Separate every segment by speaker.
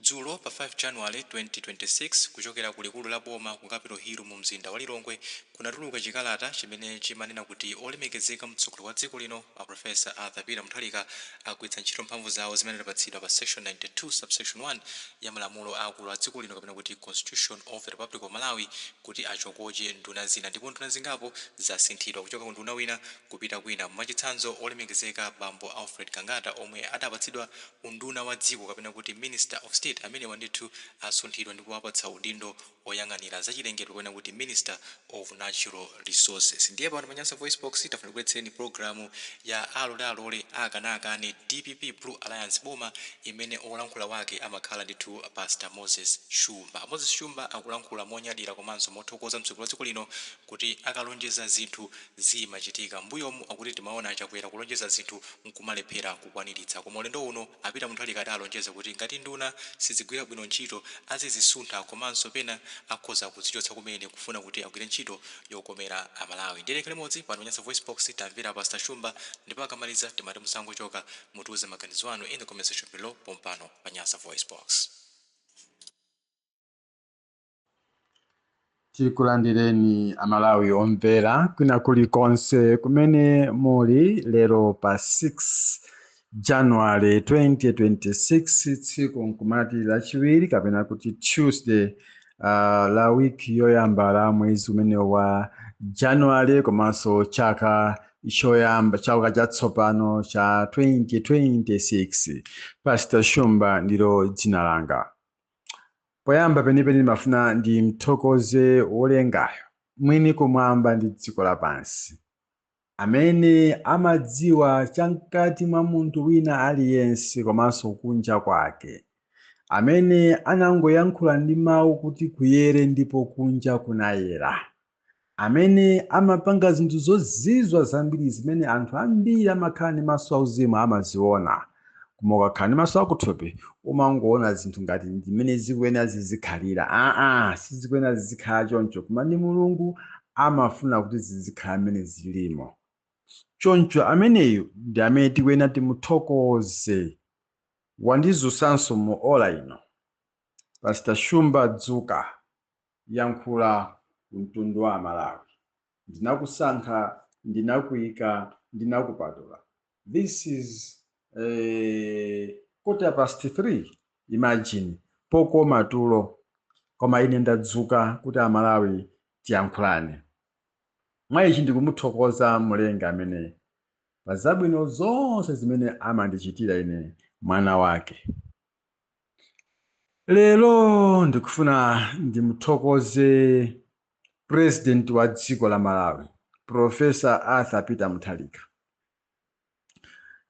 Speaker 1: Dzulo pa 5 January 2026, kuchokera ku likulu la boma ku Capital Hill mu mzinda wa Lilongwe kunatuluka chikalata chimene chimanena kuti olemekezeka mtsogoleri wa dziko lino a Professor Arthur Peter Mutharika agwiritsa ntchito mphamvu zawo zimene adapatsidwa pa section 92 subsection 1 ya malamulo aakulu a dziko lino kapena kuti Constitution of the Republic of Malawi kuti achokoche nduna zina ndipo nduna zingapo zasinthidwa kuchoka ku unduna wina kupita kwina. Mwachitsanzo olemekezeka bambo Alfred Gangata omwe adapatsidwa unduna wa dziko kapena kuti Minister of State amenewa ndithu asunthidwa ndipo apatsa udindo oyang'anira zachilengedwe kapena kuti Minister of Natural Resources. Ndiye pano pa Nyasa VoiceBox tafuna tikubweretsereni pulogalamu ya Alole Alole Akane Akane dpp Blue Alliance Boma imene olankhula wake amakhala ndithu Pastor Moses Shumba. Moses Shumba akulankhula monyadira komanso mothokoza mtsogoleri wa dziko lino kuti akalonjeza zinthu zimachitika. M'mbuyomu akuti timaona a Chakwera kulonjeza zinthu nkumalephera kukwaniritsa koma ulendo uno a Peter Mutharika adalonjeza kuti ngati nduna sizigwira bwino ntchito azizisuntha komanso pena akhoza kuzichotsa kumene kufuna kuti agwire ntchito yokomera a Malawi. Ndiye tikhale limodzi pano pa Nyasa VoiceBox tamvera Pastor Shumba ndipo akamaliza timati musangochoka mutiuze maganizo anu in the comment section below pompano pa Nyasa VoiceBox.
Speaker 2: Tikulandireni Amalawi omvera kwina kulikonse kumene muli lero pa 6 January 2026, tsiku nkumati Lachiwiri kapena kuti Tuesday, la wiki yoyamba la mwezi umene wa January komanso chaka choyamba chaka chatsopano cha 2026. Pastor Shumba ndilo dzina langa. Poyamba penipeni ndimafuna ndimthokoze Wolengayo, mwini kumwamba ndi dziko lapansi, amene amadziwa chamkati mwa munthu wina aliyense komanso kunja kwake, amene anangoyankhula ndi mawu kuti kuyere ndipo kunja kunayera. amene amapanga zinthu zozizwa zambiri zimene anthu ambiri amakhala ndi maso auzimu amaziona, koma ukakhala ndi maso akuthupi umangoona zinthu ngati ndimene zikuyenera zizikhalira. Aa, sizikuyenera zizikhala choncho, koma ndi Mulungu amafuna kuti zizikhala mmene zilimo. Choncho ameneyu ndi amene tikuyenera timuthokoze. Wandizutsanso mu ola ino. Pastor Shumba, dzuka. Yankhula ku mtundu wa Amalawi. Ndinakusankha, ndinakuika, ndinakupatula. This is 3:15, imagine, pokoma tulo. Koma ine ndadzuka kuti Amalawi tiyankhulane. Mwa ichi ndikumuthokoza Mlengi amene pa zabwino zonse zimene amandichitira ine mwana wake. Lero ndikufuna ndimuthokoze President wa dziko la Malawi, Professor Arthur Peter Mutharika.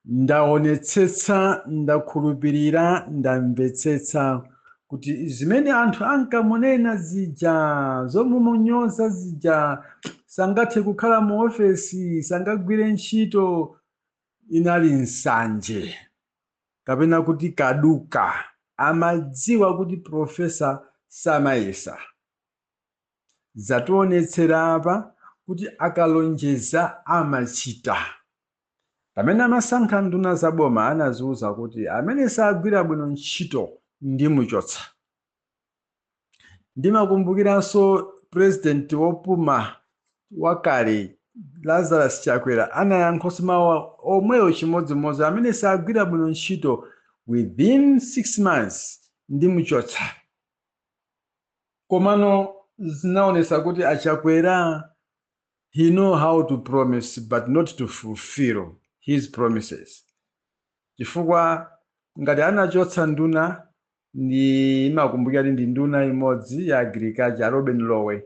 Speaker 2: Ndaonetsetsa, ndakhulupirira, ndamvetsetsa kuti zimene anthu ankamunena zija, zomumunyoza zija, sangathe kukhala mu ofesi, sangagwire ntchito, inali nsanje. kapena kuti kaduka. Amadziwa kuti Professor samayesa. Zationetsera apa kuti akalonjeza amachita. Pamene amasankha nduna za boma anaziuza kuti amene sagwira bwino ntchito ndimuchotsa. Ndimakumbukiranso president wopuma wakale Lazarus Chakwera anayankhanso mawu omwewo chimodzimodzi, amene sagwira bwino ntchito within 6 months ndimuchotsa. Komano zinaonetsa kuti a Chakwera he know how to promise but not to fulfill his promises, chifukwa ngati anachotsa nduna, ndimakumbukira kuti ndi nduna imodzi ya agriculture, Robin Lowe,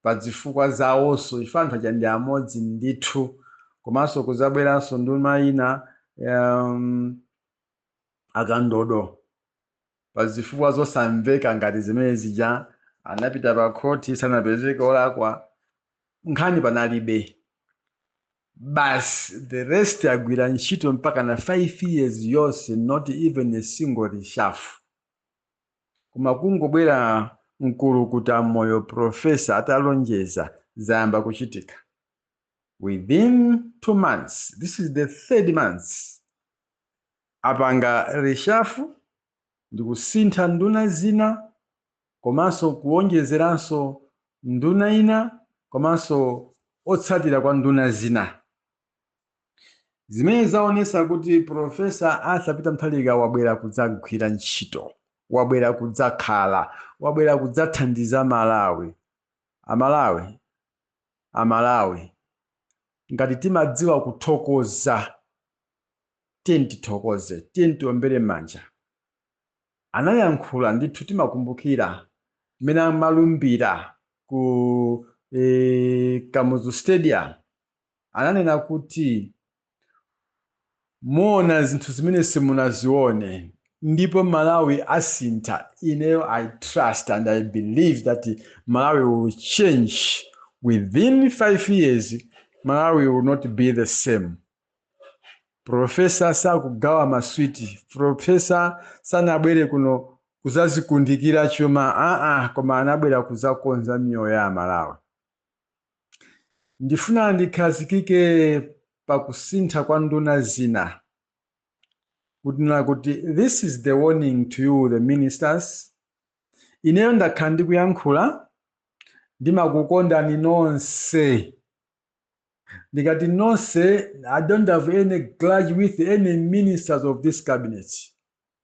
Speaker 2: pa zifukwa zawonso, chifukwa anthu aja ndi amodzi ndithu. Komanso kuzabweranso nduna ina, akandodo, pa zifukwa zosamveka ngati zimene zija, anapita pa khoti, sanapezeke olakwa, nkhani panalibe basi. The rest agwira ntchito mpaka na 5 years yonse, not even a single reshuffle. Koma kungobwera mkulukuta moyo Professor atalonjeza, zayamba kuchitika within 2 months. This is the third month apanga reshuffle. Ndikusintha nduna zina komanso kuwonjezeranso nduna ina komanso otsatira kwa nduna zina, zimene zaonesa kuti Professor Arthur Peter Mutharika wabwera kudzagwira ntchito, wabwera kudzakhala, wabwera kudzathandiza Malawi. Amalawi, Amalawi, ngati timadziwa kuthokoza, tiye tithokoze, tiye tiombere manja. Anayankhula ndithu, timakumbukira mmene amalumbira ku Kamuzu Stadium, ananena kuti muona zinthu zimene simunazione ndipo Malawi asintha. Ineyo I trust and I believe that Malawi will change within 5 years. Malawi will not be the same. Professor sakugawa maswiti, Professor sanabwere kuno kuzazikundikira chuma, aa, koma anabwera kuzakonza miyoyo ya Malawi. Ndifuna ndikhazikike pakusintha kwa nduna zina, kunena kuti this is the warning to you, the ministers. Ineyo ndakhala ndikuyankhula, ndimakukondani nonse. Ndikati nonse, I don't have any grudge with any ministers of this cabinet,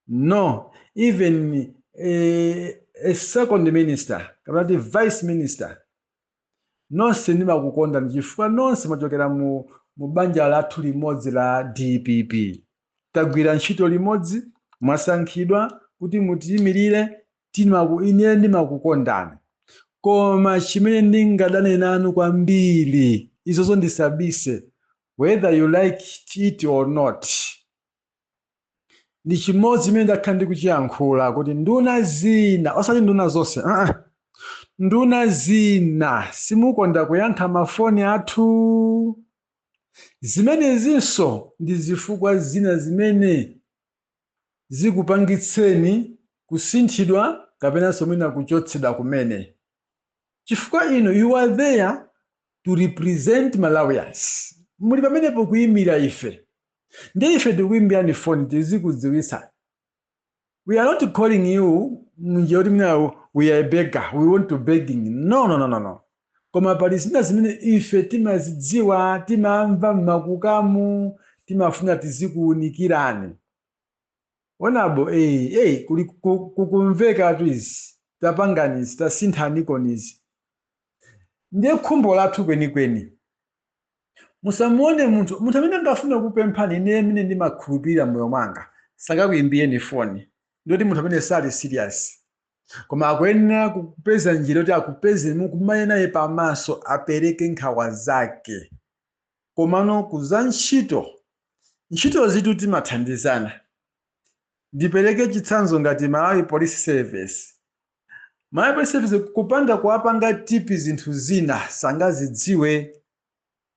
Speaker 2: no, even a second minister kapena kuti vice minister. Nonse ndimakukondani chifukwa nonse mwachokera mu banja lathu limodzi la DPP. Tagwira ntchito limodzi, mwasankhidwa kuti mutiyimirire. Ine ndimakukondani, koma chimene ndingadane nanu kwambiri, izozo ndisabise, whether you like it or not, ndi chimodzi chimene ndakhala ndikuchiyankhula kuti nduna zina, osati nduna zonse, nduna zina simukonda kuyankha mafoni athu. Zimenezinso ndi zifukwa zina zimene zikupangitseni kusinthidwa kapenanso mwina kuchotsedwa kumene, chifukwa inu, you are there to represent Malawians. Muli pamenepo kuyimira ife, ndi ife tikuyimbirani foni tizikudziwitsa. We are not calling you munjira kuti mwina we are a beggar, we want to begging. No, no, no, no, no. Koma pali zina zimene ife timazidziwa, timamva mmakukamu, timafuna tizikuwunikirani. Onabo, kuli kukumveka izi, tapangani izi, tasinthaniko izi. Ndiye khumbo lathu kwenikweni, musamuone munthu, munthu amene angafuna kupemphani, ine amene ndimakhulupirira moyo mwanga, sangakuyimbiyeni foni ndoti munthu amene sali serious, koma akuyenera kupeza njira yoti akupeze, mukumane naye pamaso, apereke nkhawa zake. Komano kuza ntchito, ntchito zitu timathandizana. Ndipereke chitsanzo ngati Malawi Police Service. Malawi Police Service, kupanda kuwapanga tip zinthu zina sangazidziwe.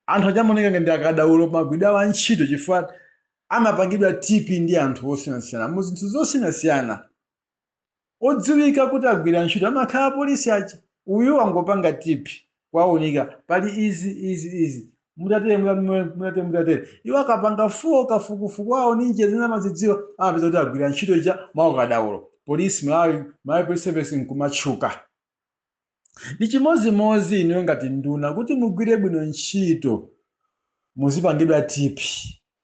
Speaker 2: Anthu achamoneka ngati akadaulo magwidwe a ntchito, chifukwa amapangidwa tip ndi anthu osiyanasiyana mu zinthu zosiyanasiyana. Odziwika kuti agwira ntchito amakhala polisi aja. Uyu wangopanga tip kwaunika, pali izi, izi, izi, mutatere, mutatere, mutatere. Iwo akapanga fuwo kafukufuku awo ndi njira zimene amazidziwa, amapeza kuti agwira ntchito ija mwaukadaulo. Polisi, Malawi Police Service nkumatchuka. Ndi chimozimozi inuyo ngati nduna, kuti mugwire bwino ntchito muzipangidwa tip.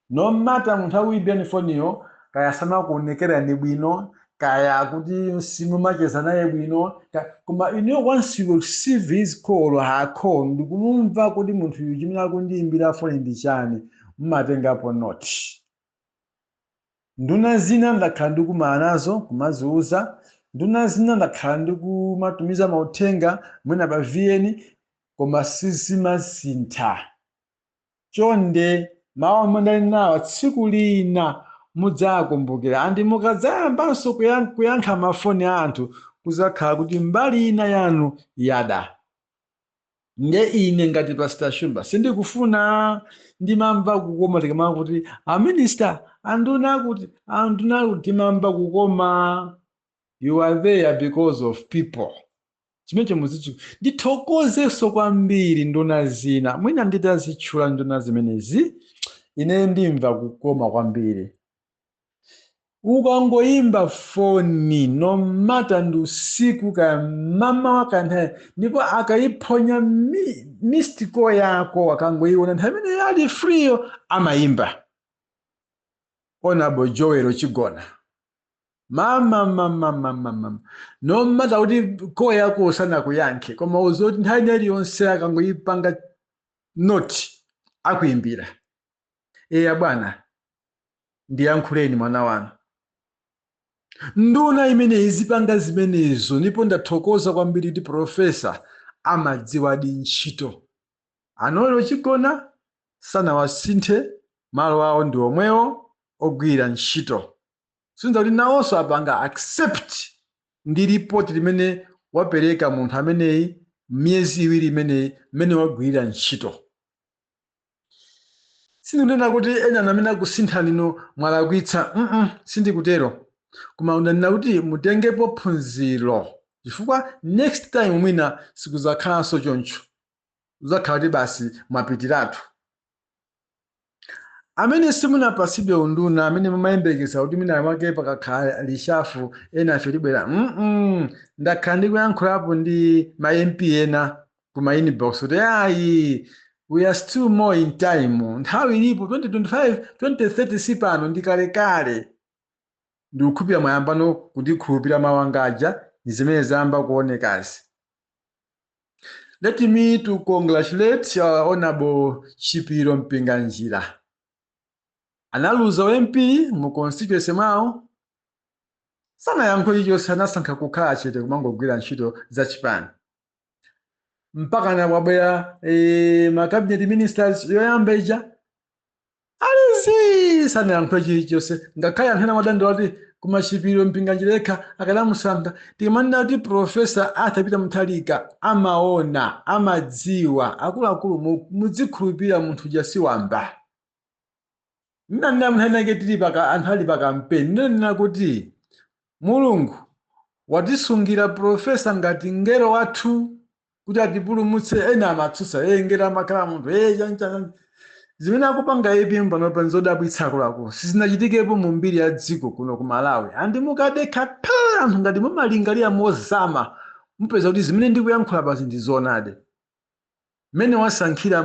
Speaker 2: No matter munthu akuyimbirani foniyo, kaya samakuonekerani bwino, kaya kuti simumacheza naye bwino, koma inuyo once you receive his call or her call, ndikumumva kuti munthu uyu chimene akundiyimbira foni ndi chani, mumatengapo note. Nduna zina ndakhala ndikumana nazo, kumaziuza. Nduna zina ndakhala ndikumatumiza mauthenga mwina pa VN, koma sizimasintha. Chonde, mawu omwe ndali nawo, tsiku lina mudzakumbukira. And mukadzayambanso kuyankha mafoni a anthu, kuzakhala kuti mbali ina yanu yada. Nde ine ngati Pastor Shumba sindikufuna. Ndimamva kukoma tikamava kuti a minister, anduna kuti, anduna kuti, timamva kukoma. You are there because of people. Chimenecho muzichi. Ndithokozenso kwambiri nduna zina, mwina nditazitchula nduna zimenezi ine ndimva kukoma kwambiri. Ukangoyimba foni, no matter ndi usiku kaya mamawa kanthawi, ndipo akayiphonya missed call yako, akangoyiona nthawi imene ali free yo, amayimba. Honorable Joel Chigona, mama mama mama mama, no matter kuti call yako usanakuyankhe, koma uzoti nthawi iliyonse akangoyipanga note, akuimbira: "Eya bwana, ndiyankhuleni mwana wanu." Nduna imene izipanga zimenezo. Ndipo ndathokoza kwambiri kuti professor amadziwadi ntchito. A Noel Chigona sanawasinthe, malo awo ndi omwewo ogwira ntchito. Sinza kuti nawonso apanga accept ndi ripoti limene wapereka munthu ameneyi miyezi 2 imeneyi, mmene wagwirira ntchito. Sindikunena kuti ena amene akusinthani ino mwalakwitsa, sindikutero, koma unanena kuti mutengepo phunziro, chifukwa next time mwina sikuzakhalanso choncho, uzakhala kuti basi mwapitiratu. Amene simunapasidwe unduna, amene mumayembekeza kuti mwina mwake pakakhala reshuffle ena afe tibwera, ndakhala ndikuyankhulapo ndi ma MP ena kuma inbox kuti ayi, we are still more in time, nthawi ilipo. 2025, 2030 si pano, ndi kalekale. Ndikukhulupirira mwayambano kundikhulupirira mawangaja ndi zimene zayamba kuonekazi. Let me to congratulate Honorable Chipiro Mpinganjira. Analuza MP mu constituency mwawo, sanayankho chilichonse, anasankha kukhala chete, kumangogwira ntchito za chipani mpaka na wabwera ma cabinet ministers yoyamba ija alizi, sanayankhule chilichonse, ngakhale anthu ena amadandaula kuti kuma Chipiro Mpinganjira yekha akanamusankha. Tikamanena kuti Professor Arthur Peter Mutharika amaona, amadziwa, akuluakulu, mudzikhulupirira munthu uja si wamba. Nnanena munthu anake tili paka anthu ali pa kampeni, ndinanena kuti Mulungu watisungira professor ngati ngelo wathu kuti atipulumutse. Ena amatsutsa, e ngelo amakhala munthu, e chancha. Zimene akupanga APM panopa nzodabwitsa, akuluakulu, sizinachitikepo mu mbiri ya dziko kuno ku Malawi. Andi mukadekha phe, anthu ngati mumalingalira mozama, mupeza kuti zimene ndikuyankhula pasi ndi zoonadi. Mmene wasankhira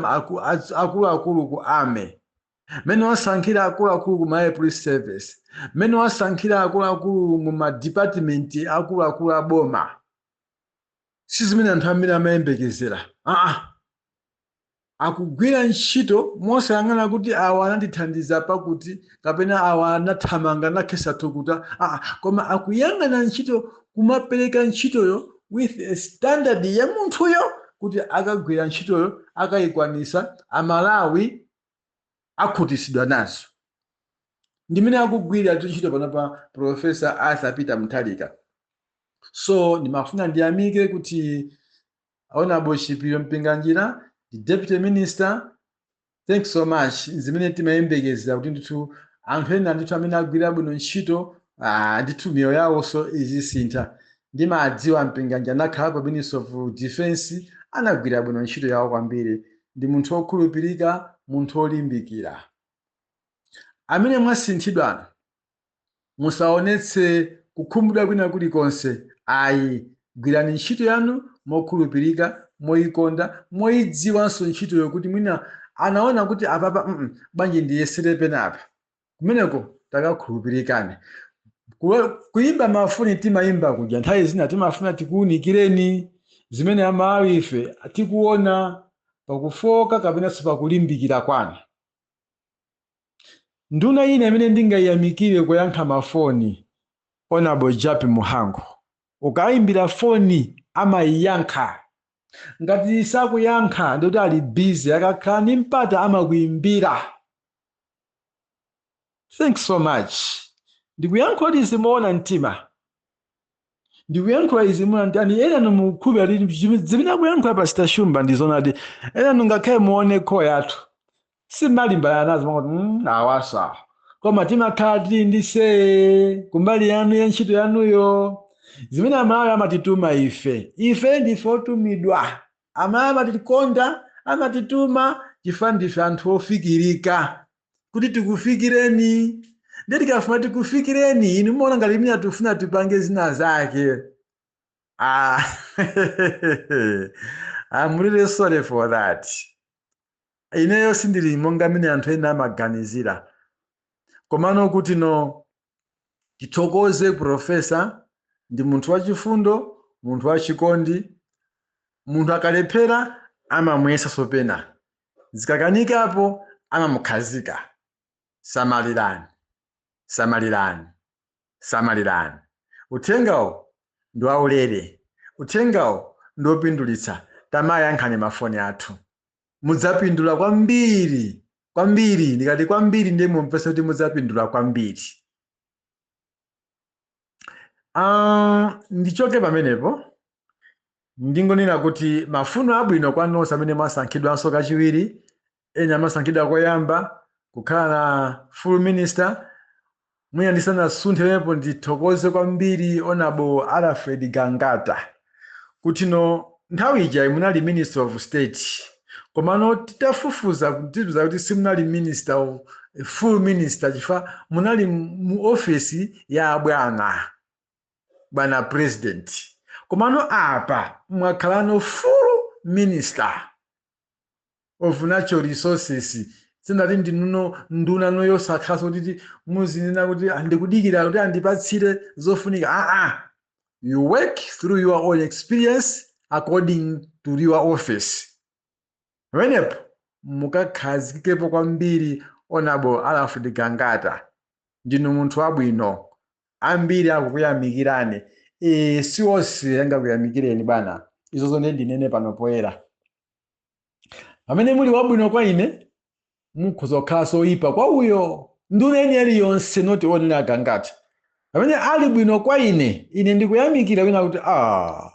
Speaker 2: akuluakulu ku army, mmene wasankhira akuluakulu ku Malawi Police Service, mmene wasankhira akuluakulu mu madipatimenti akuluakulu a boma, si zimene anthu ambiri amayembekezera. Aa, akugwira ntchito mosayang'ana kuti awa anandithandiza pakuti kapena awa anathamanga nakhetsa thukuta. Aa, koma akuyang'ana ntchito, kumapereka ntchitoyo with a standard ya munthuyo kuti akagwira ntchitoyo, akayikwanisa, Amalawi akhutisidwa nazo. Ndimene akugwira ntchito panopa Professor Arthur Peter Mutharika. So ndimafuna ndiyamike kuti Honorable Chipiro Mpinganjira, the deputy minister, thanks so much. Zimene timayembekezera kuti ndithu anthu ena ndithu amene agwira bwino ntchito, ndithu miyoyo yawonso izisintha. Ndimadziwa Mpinganjira anakhalapo Minister of Defense, anagwira bwino ntchito yawo kwambiri. Ndi munthu wokhulupirika, munthu wolimbikira. Amene mwasinthidwano, musaonetse kukhumudwa kwina kulikonse, ayi. Gwirani ntchito yanu mokhulupirika, moyikonda, moyidziwanso ntchitoyo, kuti mwina anaona kuti apapa bwanji ndiyesere penapa kumeneko. Takakhulupirikani. Kuyimba mafoni timayimba kuja, nthawi zina timafuna tikuwunikireni zimene Amalawi ife tikuona pakufoka kapenanso pakulimbikira kwanu. Nduna ina imene ndingayiyamikire kuyankha mafoni, Honorable Jappie Mhango. Ukayimbira foni amayiyankha. Ngati sakuyankha ndikuti ali busy, akakhala ndi mpata amakuyimbira. Thanks so much. Ndikuyankhula izi moona mtima, ndikuyankhula izi moona mtima. Ani ena nomukhulupirira kuti zimene akuyankhula Pastor Shumba ndi zonadi. Ena ngakhale muone call yathu, simalimbana nazo mangoti awasa, koma timakhala tili ndi say kumbali yanu ya ntchito yanuyo. Zimene Amalawi amatituma ife, ife ndife otumidwa. Amalawi amatikonda, amatituma chifukwa ndife anthu ofikirika kuti tikufikireni. Ndiye tikafuna tikufikireni inu, muona ngati mina tifuna tipange zina zake. Ah, I'm really sorry for that. Ineyo sindili monga mene anthu ena amaganizira. Komano kuti no, tithokoze professor, ndi munthu wachifundo, munthu wachikondi. Munthu akalephera amamuyesa sopena, zikakanikapo amamukhazika. Samalirani, samalirani, samalirani. Uthengawo ndi waulere, uthengawo ndi wopindulitsa. Tamayankhani mafoni athu, mudzapindula kwambiri kwambiri. Ndikati kwambiri, ndiye mumvese kuti mudzapindula kwambiri. Ndichoke pamenepo, ndingonena kuti mafuno abwino kwa nonse amene mwasankhidwanso kachiwiri. Ena amasankhidwa koyamba kukhala na full minister. Mwina ndisanasunthe pamenepo, ndithokoze kwambiri Honorable Alfred Gangata kuti no, nthawi ija munali Minister of State, komano titafufuza tipeza kuti simunali minister of, full minister, chifukwa munali mu ofesi ya bwana bwana president. Komano apa mwakhalano full Minister of Natural Resources. Sindati ndinuno nduna yosakhaso kuti muzinena kuti andikudikira kuti andipatsire zofunika. Aa, you work through your own experience according to your office. Pamenepo mukakhazikikepo kwambiri. Honorable Alfred Gangata, ndinu munthu wabwino, ambiri akukuyamikirani. Si onse angakuyamikireni bwana, izozo ndiye ndinene pano poyera. Pamene muli wabwino kwa ine, mukhoza kukhala soyipa kwa uyo. Nduna ine iliyonse, not only Agangata, pamene ali bwino kwa ine, ine ndikuyamikira wina kuti ah,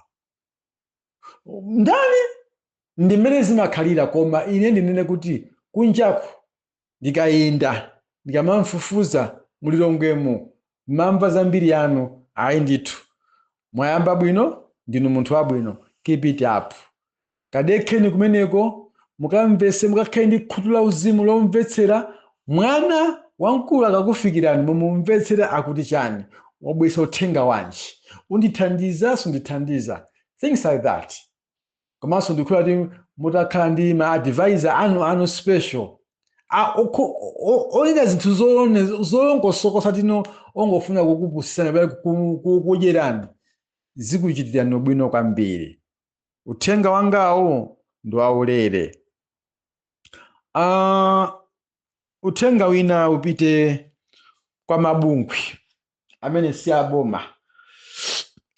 Speaker 2: ndani, ndi mmene zimakhalira. Koma ine ndinene kuti kunjaku ndikayenda, ndikamamfufuza mulilongwemo, mamva zambiri yanu. Ayi ndithu, mwayamba bwino, ndinu munthu wabwino, keep it up. Kadekheni kumeneko, mukamvese, mukakhale ndi khutu la uzimu lomvetsera. Mwana wamkulu akakufikirani, mumumvetsera akuti chani, wabwesa uthenga wanji, undithandiza, sundithandiza, things like that. Komanso ndikhuwa kuti mutakhala ndi ma advisor anu anu special onena zinthu zolongosoka, tino ongofuna kukupusisani kapena kukudyerani, zikuchitirani bwino kwambiri. Uthenga wangawo ndi waulere. Uthenga wina upite kwa mabungwe amene si aboma,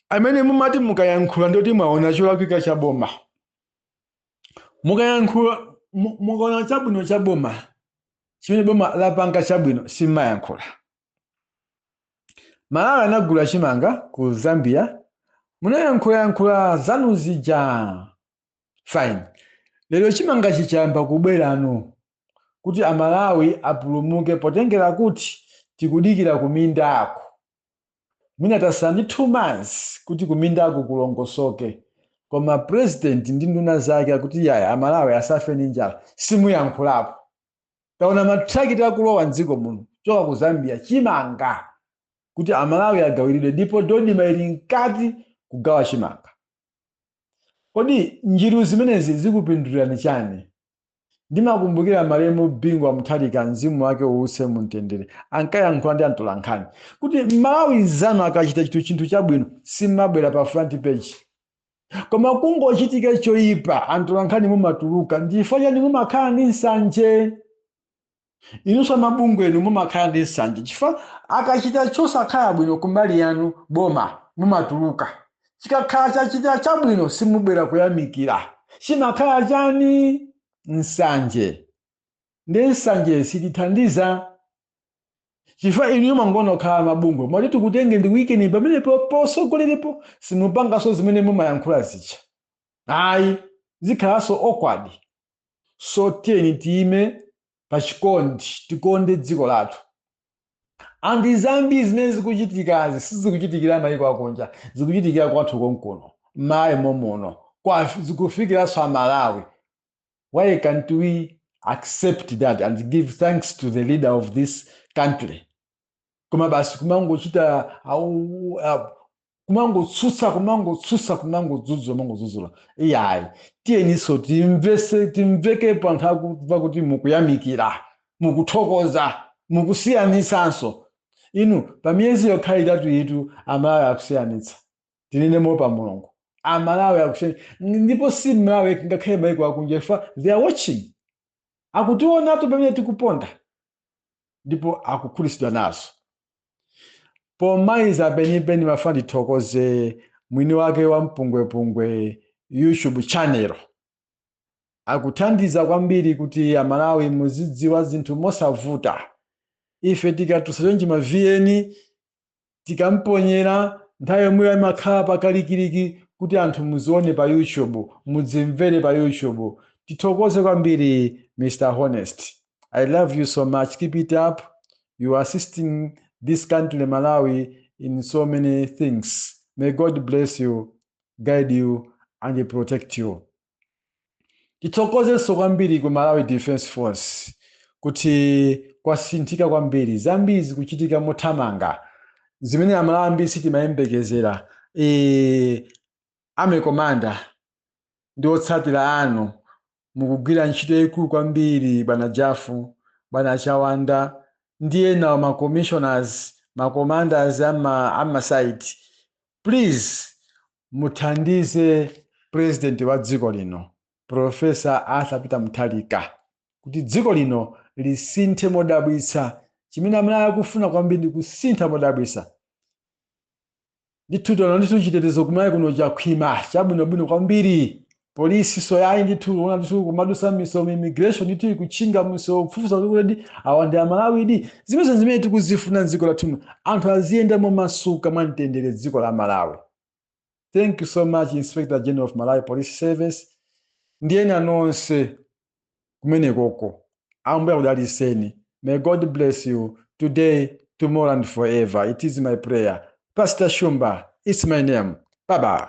Speaker 2: amene mumati mukayankhula ndoti mwaona cholakwika cha boma. Mukayankhula, mukaona chabwino cha boma, chimene boma lapanga chabwino, simmayankhula. Malawi anagula chimanga ku Zambia, munayankhulayankhula zanu zija, fine. Lero chimanga chichayamba kubwerano kuti Amalawi apulumuke, potengera kuti tikudikira kumindako, mwina tasala ndi 2 months kuti kumindako kulongosoke, koma president ndi nduna zake akuti yaya, Amalawi asafe ndi njala. Simuyankhulapo. Taona matrakiti akulowa mdziko muno choka ku Zambia, chimanga kuti Amalawi agawiridwe, ndipo DoDMA ili mkati kugawa chimanga. Kodi njiru zimenezi zikupindulirani chani? Ndimakumbukira malemu Bingu wa Mutharika, mzimu wake uwuse mumtendere, ankayankhula ndi atolankhani kuti Malawi zanu akachita chinthu chabwino simmabwera pa front page, koma kungochitika choyipa atolankhani mumatuluka. Ndifo chani mumakhala ndi nsanje? Inunso mabungwe enu mumakhala ndi nsanje chifukwa akachita chosakhala bwino kumbali yanu boma mumatuluka, chikakhala chachita chabwino simubwera kuyamikira. Chimakhala chani? Nsanje. Ndi nsanje sitithandiza, chifukwa inu mangona kukhala mabungwe mwati tikutenge ndi weekend pamenepo posogolerepo, simupanganso zimene mumayankhula zija, ayi, zikhalanso awkward. So tiyeni tiyime pachikondi, tikonde dziko lathu. Andi zambiri zimene zikuchitikazi sizikuchitikira mayiko akunja, zikuchitikira kwathu konkuno m'Malawi momuno, zikufikiranso Amalawi. Why can't we accept that and give thanks to the leader of this country? Koma basi kumangochita au kumangotsutsa, kumangotsutsa, kumangodzudzula, kumangodzudzula, iyayi. Tiyeninso timvese, timvekepo anthu akumva kuti mukuyamikira, mukuthokoza, mukusiyanitsanso. Inu, pa miyezi yokha 3 itu, Amalawi akusiyanitsa. Tinene mopa Mulungu, Amalawi akusiyanitsa. Ndipo si Malawi, ngakhale maiko akunja ifa, they are watching, akutionatu pamene tikuponda ndipo akukhutitsidwa nazo. Pomaliza penipeni, mafuna ndithokoze mwini wake wa Mpungwepungwe YouTube channel. Akuthandiza kwambiri kuti Amalawi muzidziwa zinthu mosavuta. Ife tikatusa chonchi ma VN, tikamponyera, nthawi yomweyo imakhala pakalikiliki kuti anthu muzione pa YouTube, mudzimvere pa YouTube. Tithokoze kwambiri, Mr Honest. I love you so much. Keep it up. You are assisting this country, Malawi, in so many things. May God bless you, guide you and protect you. Tithokozenso kwambiri ku Malawi Defense Force kuti kwasinthika kwambiri, zambiri zikuchitika mothamanga zimene Amalawi ambiri sitimayembekezera. Army commander ndi otsatira anu mukugwira ntchito yayikulu kwambiri, bwana Jafu, bwana Chawanda ndi ena ma commissioners, ma commanders ama site. Please, muthandize president wa dziko lino, Professor Arthur Peter Mutharika, kuti dziko lino lisinthe modabwitsa. Chimene Amalawi akufuna kwambiri ndi kusintha modabwitsa. Ndithu tono ndithu chitetezo kumalawi kuno chakhwima chabwinobwino kwambiri. Polisi soyayi ndithu, ona ndithu kumadusa misewu, immigration ndithu ikutchinga misewu, kufufuza kuti awa ndi Amalawidi. Zimene zimene tikuzifuna mdziko lathuno, anthu aziyenda momasuka, mwamtendere, dziko la Malawi. Thank you so much, Inspector General of Malawi Police Service ndi ena nonse kumenekoko. Ambuye akudalitseni. May God bless you today, tomorrow and forever. It is my prayer. Pastor Shumba, it's my name. Bye bye.